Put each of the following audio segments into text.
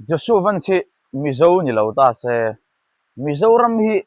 Joshua Vance hi Mizo ni lo ta se, Mizoram hi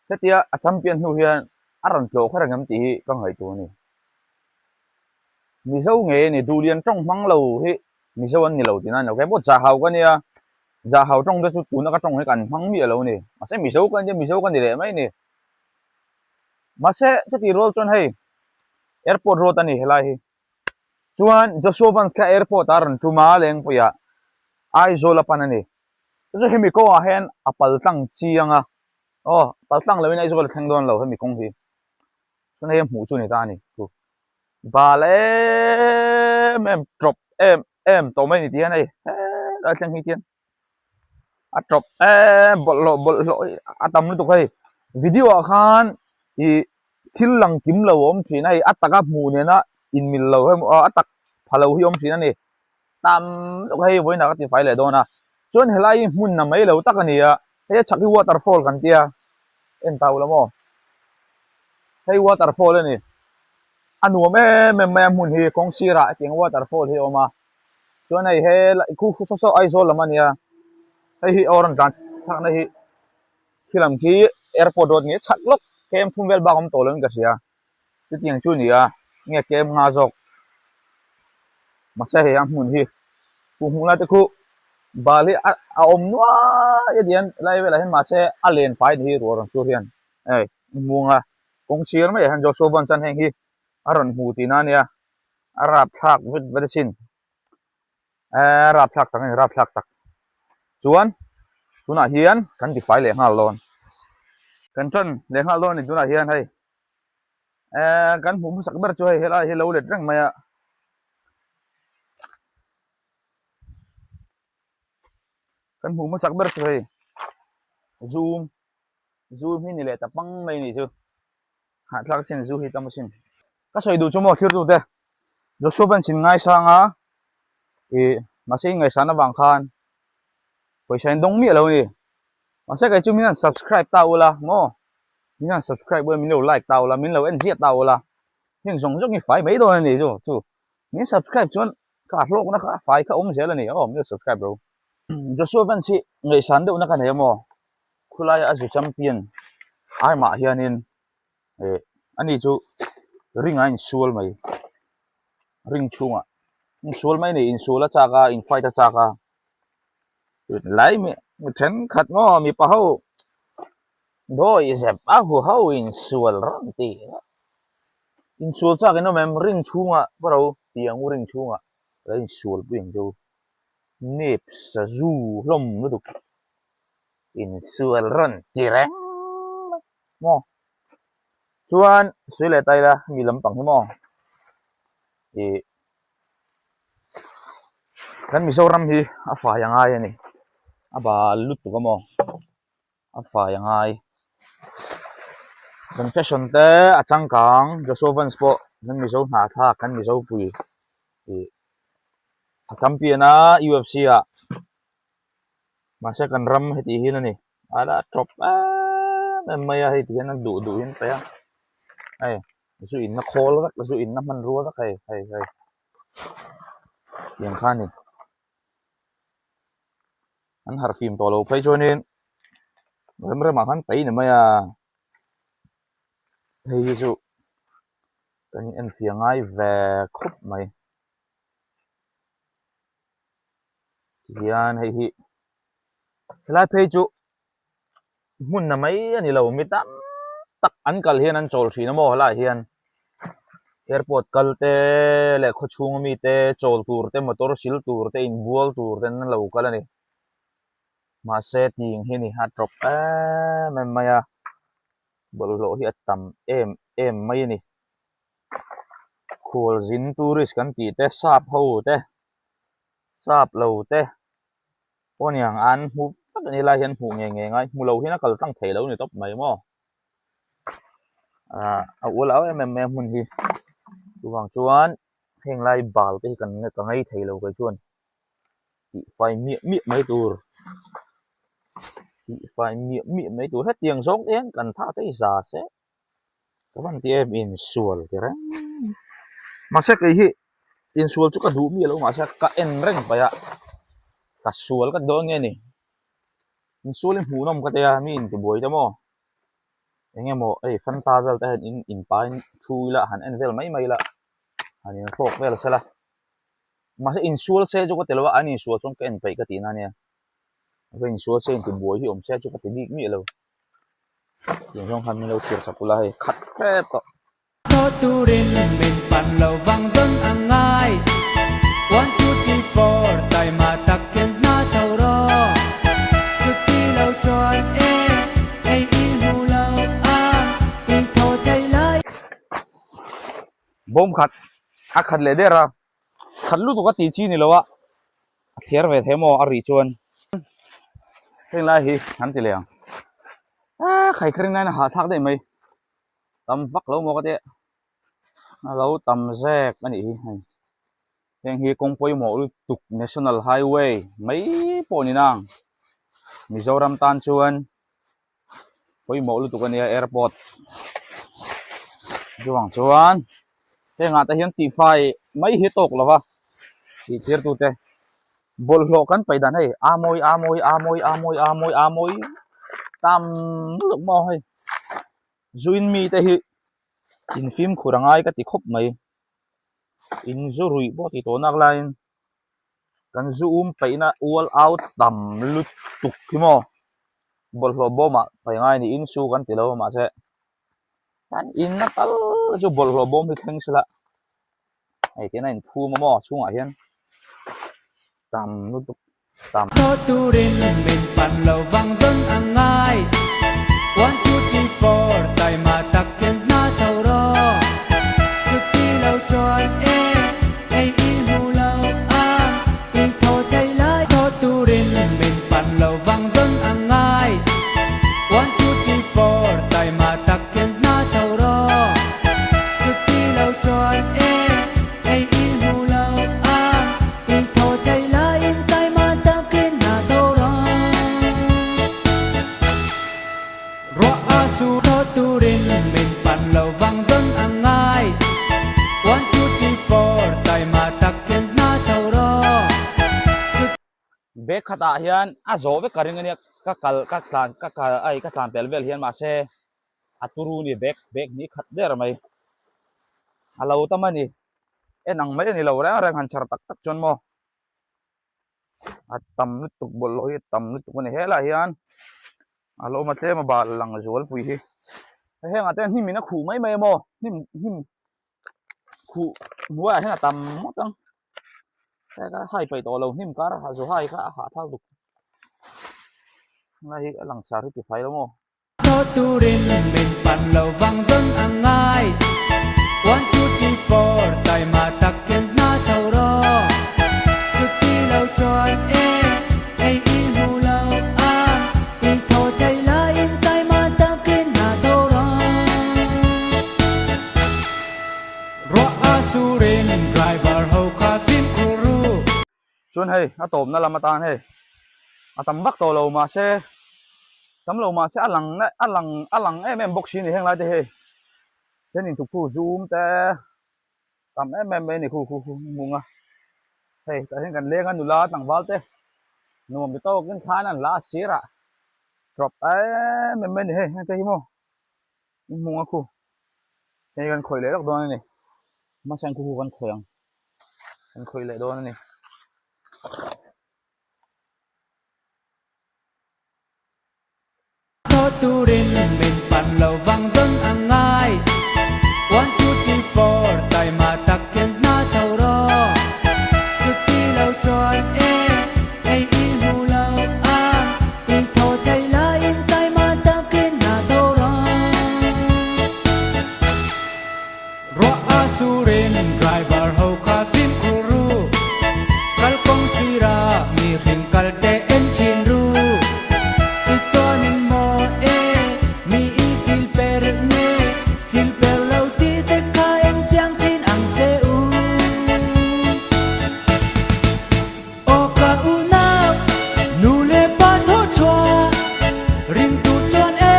hetia a champion hnu hian a rawn tlawh kher ang em tih hi ka ngaihtuah a ni. Mizo ngei a ni, Duhlian tawng hmang lo hi Mizo an ni lo tihna a ni lo. Kei pawh Jahau ka nia, Jahau tawng te chu tuna ka tawng hi kan hmang miah lo a ni. Mahse Mizo ka nia, Mizo ka ni leh mai a ni. Mahse chutih rual chuan hei airport road a ni helai hi. Chuan Joshua Vance kha airport ah a rawn tum a, Lengpuiah Aizawl a pan a ni. Chu chu hemi kawngah hian a pal tlang chiang a, aw pal tlang loin Aizawl a thleng dawn lo hemi kawng hi. Chuan hei a hmuh chu a ni ta a ni. Chu bal em em tawp em em tawh mai a ni tih hian hei helai thleng hi khian a tawp em bawlhhlawh bawlhhlawh hi a tam lutuk hei. Video ah khan ih thil lang kim lo a awm thin a hei a taka hmuh nena inmil lo emaw a tak pha lo hi a awm thin a ni. Tam lutuk hei vawiinah ka tifai leh dawn a chuan helai hi hmun na mai lo tak a ni a hei a chhak hi waterfall kan tia en ta ula maw hei waterfall a ni a nuam em em mai a hmun hi kawng sirah hetiang waterfall hi a awm a chuan hei helai khu khu saw saw Aizawl lam a nia hei hi aw rawn tlan chhakna hi khi lam khi airport road nge chhak lawk kem thum vel bak a awm tawh lo in ka hria. Chutiang chu a ni a, nge kem nga zawk. Mahse hei a hmun hi khuh hmuh lai te khu bal hi a awm nuai a tihian helai velah hian mahse a len fai ni hi ruah rawn sur hian hei hmung a kawng chhir maiah hian Joshua Van chuan heng hi a rawn hmu tihna a nia a rapthlak vet vet asin. Eee rapthlak tak a ni rapthlak tak chuan tunah hian kan tifai leh nghal dawn kan tan leh nghal dawn a ni tunah hian hei eee kan hmuh hmasak ber chu hei helai hi lo let reng mai a kan hmuh hmasak ber chu hei zoom zoom hi ni leh ta pang mai a ni chu hahthlak sin zu hi tam asin ka sawi duh chu maw thlir tute Joshua Vance in ngaisang a ih mahse in ngaihsan avang khan pawisa in dawng miah lo a ni mahse kei chu min han subscribe ta ula maw min han subscribe ula min lo like ta ula min lo en ziah ta ula heng zawng zawng hi fai mai dawn a ni chu chu min subscribe chuan ka hlawkna kha fai kha awm zel a ni aw min lo subscribe ro Joshua Vance hi ngaihsan deuhna ka nei a maw khulaia a zu champion ai mah hianin eh ani chu ring a insual mai ring chhungah insual mai a ni insual a chak a in fight a chak a lai mi mi thenkhat maw mipa ho dawi zep a hu ho insual rawn tih insual chak in awm em ring chhungah pawh ro tih ang u ring chhungah lo insual pui ang che u nep sazu hlawm lutuk. Insual rawn ti reng mai maw chuan sui leh taila mi lampang hi maw ih kan Mizoram hi a fai a ngai a ni a bal lutuk a maw a fai a ngai kan fashion te a changkang Joshua Vance pawh kan Mizo hnahthlak kan Mizo pui ih a champion a UFC ah. Mahse kan ram heti hian a ni a la tawp em em mai a hei ti hian a duh duh in paih a hei zu in na khawl vek zu in na hmanrua vek hei hei hei tiang kha a ni an harh fim tawh lo phei chuanin rem remah khan paih ni mai a hei hi chu kan in enfiah ngai ve khawp mai. Tihian hei hi helai phei chu hmun na mai a ni lo mi tam tak an kal hian an chawl thin a maw helaiah hian airport kal te leh khaw chhung ami te chawl tur te motor sil tur te inbual tur ten an lo kal a ni mahse ting hi a ni a tawp em em mai a bawlhhlawh hi a tam em em mai a ni khualzin tourist kan tih te sap ho te. Sap lo te pawh aniang an hmu vek a ni lai hian hmuh ngei ngei ngai hmu lo hian a kal tlang thei lo ni tawp mai maw ah a ual au em em mai a hmun hi chuvang chuan heng lai bal te hi kan ka ngei thei lo kei chuan tih fai miah miah mai tur tih fai miah miah mai tur hetiang zawng te hian kan tha te hi za se. Ka van ti em insual ti reng mahse kei hi insual chu ka duh miah lo mahse ka en reng paih a. Ka sual ka ti dawn nge ni? Insual hi hmuhnawm ka tia mi intibuai te maw? Eng emaw hei fanta vel te hian in inpain thu ila han en vel mai mai ila han inhrawk vel sela. Mahse insual se chu ka ti lo a, an insual chuan ka en peih ka tihna ania. Va insual se intibuai hi awm se chu ka ti bik miah lo. Tiang zawng khan min lo thlir sak ula hei khat hrep tawh. Thaw turin min pan lo vang zawn a ngai. One two three four taima takin hna tho rawh. Chuti lo chuan e ei i hmu lo a i thaw thei lai. Bawm khat a khat leh der a, khat lutuk a tih chi ni lo a, a thler ve thei maw a rih chuan. Heng lai hi an ti leh ang. Aaa khaikharin laiin a hahthlak daih mai. Tam vak lo maw ka tia a lo tam zek a nih hi hei heng hi kawng pawimawh lutuk national highway mai pawh ni nang Mizoram tan chuan pawimawh lutuk a nia airport chuvang chuan hengah te hian tihfai mai hi tawk lo va tih thlir tute bawlhhlawh kan paih dan hei a mawi a mawi a mawi a mawi a mawi a mawi tam lutuk maw hei zuin mite hi in fimkhur a ngai ka ti khawp mai in zu ruih pawh tih tawh nak laiin kan zu um paihna ual au tam lutuk hi maw bawlhhlawh bawmah paih ngai niin su kan ti lo mahse kan in a kal chu bawlhhlawh bawm hi thleng sela hei tihian a inphum a maw chhungah hian tam lutuk tam. Thaw turin min pan lo vang zawn a ngai One two three four taima takin hna tho rawh Chuti lo chuan e ei i hmu lo a i thaw thei lai Thaw turin min pan lo vang zawn a ngai One two three four taima takin hna tho rawh Chuti lo chuan e ei i hmu lo a i thaw thei laiin taima takin hna tho rawh Ruah a su thaw turin min pan lo vang zawn a ngai One two three four taima takin hna tho rawh Chuti Bag khatah hian a zawh vek ka ring ania ka kal ka tlan ka kal ai ka tlan pel vel hian mahse a turu ni bag bag hnih khat der mai a lo tam a ni en ang mai a ni lo reng reng han chhar tak tak chuan maw a tam lutuk bawlhhlawh hi a tam lutuk a ni helaiah hian a lo awm a tlem a bal lang zualpui hi heng ah te hian hnim in a khuh mai mai a maw hnim hnim khuh hnuaiah hian a tam ngawt ang. Hei ka hai paih tawh lo hnim kar a zu hai kha a hahthlak duk lai hi a lang sar hi ti fai lo maw. Thaw turin min pan lo vang zawn a ngai One two three four taima takin hna tho rawh Chuti lo chuan e ei i hmu lo a i thaw thei laiin taima takin hna tho rawh. Ruah a surin driver ho kha fimkhur ru. Chuan hei a tawpna lam atan hei a tam vak tawh lo mahse tam lo mahse a lang a lang a lang em em bawk si a ni heng lai te hei hian inthup khu zoom te tam em em mai a ni khu khu khu hmung a hei tah hian kan leng a nula tlangval te nuam ti tawkin thlan an la a sirah drop em em mai a ni hei heng te hi maw. I hmung a khu hei kan khawih leh lawk dawn a ni hmasa in khu khu kan khawih ang kan khawih leh dawn a ni. Thaw turin min pan lo vang zawn a ngai One two three four taima takin hna tho rawh Chuti lo chuan e ei i hmu lo a I thaw thei laiin taima takin hna tho rawh. Ruah a surin driver ho kha fimkhur ru. Kalkawng sira mi hring kal te en thin ru. Tichuanin maw e mi i chil per nge chil per lo ti te kha en chiang thin ang che u. Aw ka unau, nu leh pa thaw chhuah, ringtu chuan e,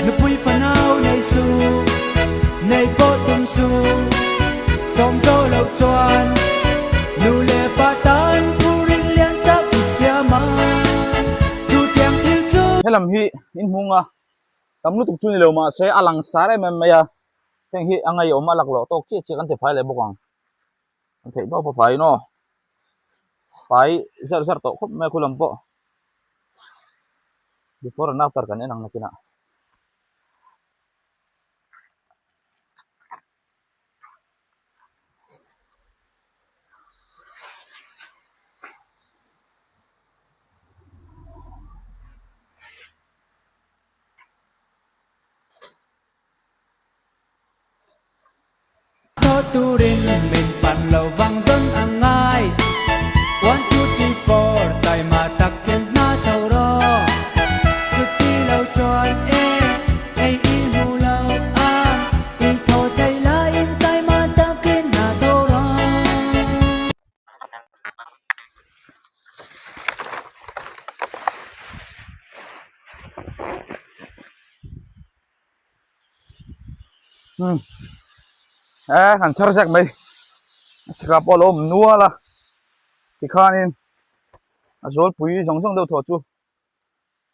nupui fanau nei suh, nei pawh tum suh, chawm zo loh chuan nu leh pa tan phurin lian tak i siam. Helam hi in hmung a tam lutuk chu ni lo mahse a lang sar em em mai a, heng hi a ngeiawm a laklawh tawk chiah chiah kan ti fai leh bawk ang. Kan theih tawp a fai in aw, fai zar zar tawh khawp mai a khulam pawh before and after kan en ang nakinah. Turin min pan lo vang zawn a ngai One two three four taima takin hna tho rawh Chuti lo chuan e ei i hmu lo a I thaw thei laiin taima takin hna tho rawh. Hmm. Eh, han chhar zek mai. A chhakah pawh a lo awm nual a. Tikhanin a zawlpui zawng zawng deuh thaw chu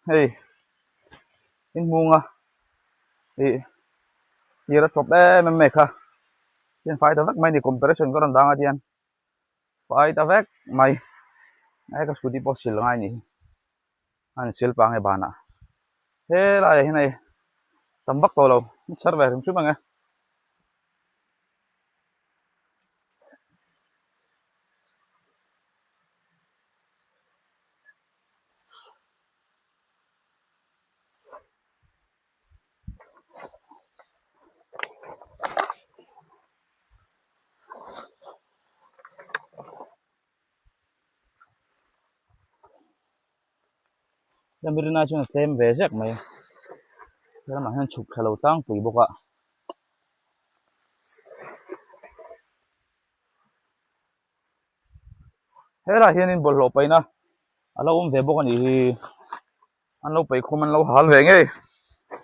hei in hmung a ih tir a chawp em em mai kha. Hian fai ta vek mai a ni comparison ka rawn dang a tian fai ta vek mai. He ka scooty pawh sil ngai a ni hi. A han sil pang e banah helaiah hian hei tam vak tawh lo chhar ve hrim hrim ang e. Lamrina chuan a tlem ve zek mai helamah hian chhuk thla lo tlangpui bawk a. Helaiah hianin bawlhhlawh paihna a lo awm ve bawk a nih hi an lo paih khum an lo hal ve ngei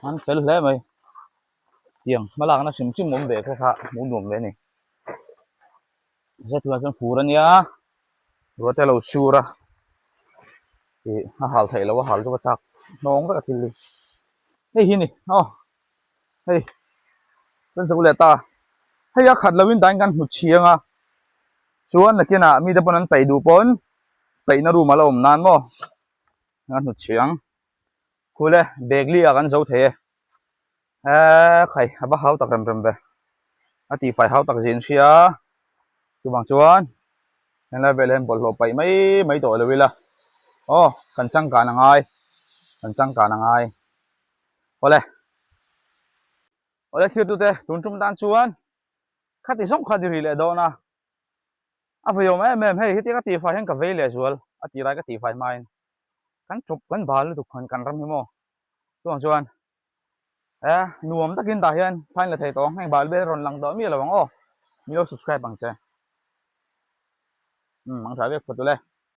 an fel hle mai tiang hmalakna hrim hrim awm ve kha kha hmuh nuam ve a ni. Zet lah chuan fur ania ruah te a lo sur a ih a hal theih loh a hal chu ka chak hnawng vek a thil hi hei hi a ni aw hei kan zo leh ta hei a khat loin tain kan hmu chhiang a chuan nakinah mite pawn an peih duh pawn peihna room a la awm nan maw an hmu chhiang khul e bag li ah kan zo thei e. Eee khai a va hau tak rem rem ve a tih fai hau tak zin hria chuvang chuan helai velah hian bawlhhlawh paih mai mai tawh lo ila aw kan changkan a ngai kan changkan a ngai awle awle thirtute tun tum tan chuan khati zawng kha diri leh dawn a a veiawm em em hei hetiang a tih fai hian ka vei leh zual a tih lai ka tih fai hmain kan chawp kan bal lutuk khan kan ram hi maw chuvang chuan Eh, nuam takin tah hian thain la thei tawh ang, heng bal vel rawn lang tawh miah lo ang aw, min lo subscribe ang che. Umm, ang tha vek phawt ule.